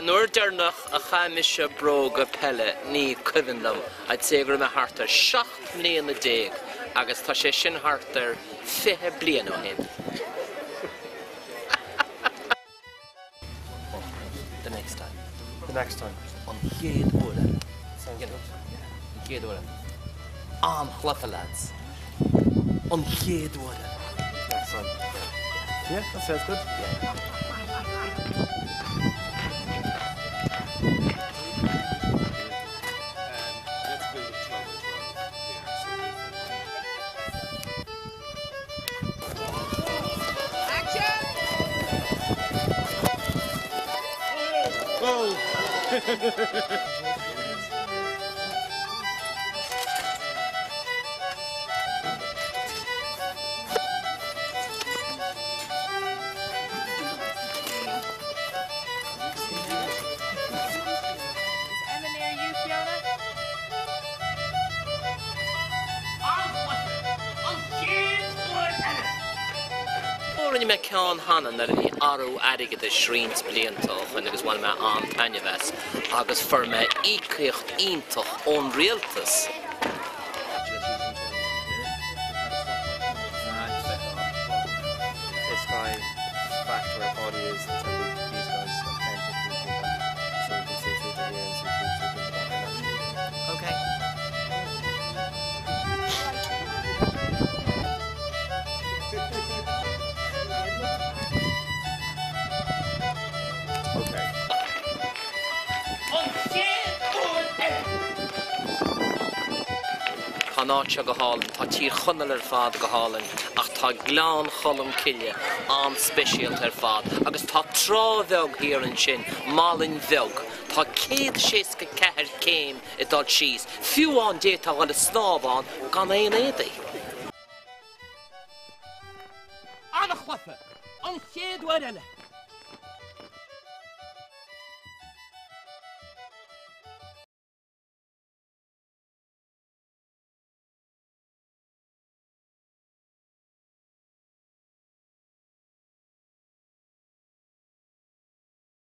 An uair deireanach a chaith mise bróga peile ní cuimhin liom, I'd say go raibh mé thart ar 17 mbliana agus tá sé sin thart ar 20 bliain ó shin. The next time. The next time. An chéad uair eile. Sounds good. An chéad uair eile. An-chluiche lads. An chéad uair eile. Next time. Yeah, that sounds good. Yeah. Is Emma near you, Fiona? An-chluiche! An chéad uair eile! Rinne mé ceann cheana nuair a bhí athrú airgeadais roinnt blianta ó shoin agus bhain mé an-taitneamh as agus fuair mé íocaíocht iontach ón rialtas. This guy back to where Paddy is, it's gonna be these guys, like 10, 15 people. So we can see through to here and see through to the back of that. Okay. Okay. An chéad uair eile! Tá an áit seo go hálainn, tá Tír Chonaill ar fad go hálainn, ach tá Gleann Cholm Cille an-speisialta ar fad agus tá trá bheag thiar ansin, Malainn Bheag. Tá 164 céim ag dul síos, fiú amháin d'fhéadfá dhul ag snámh ann gan aon éadaí. An-chluiche! An chéad uair eile!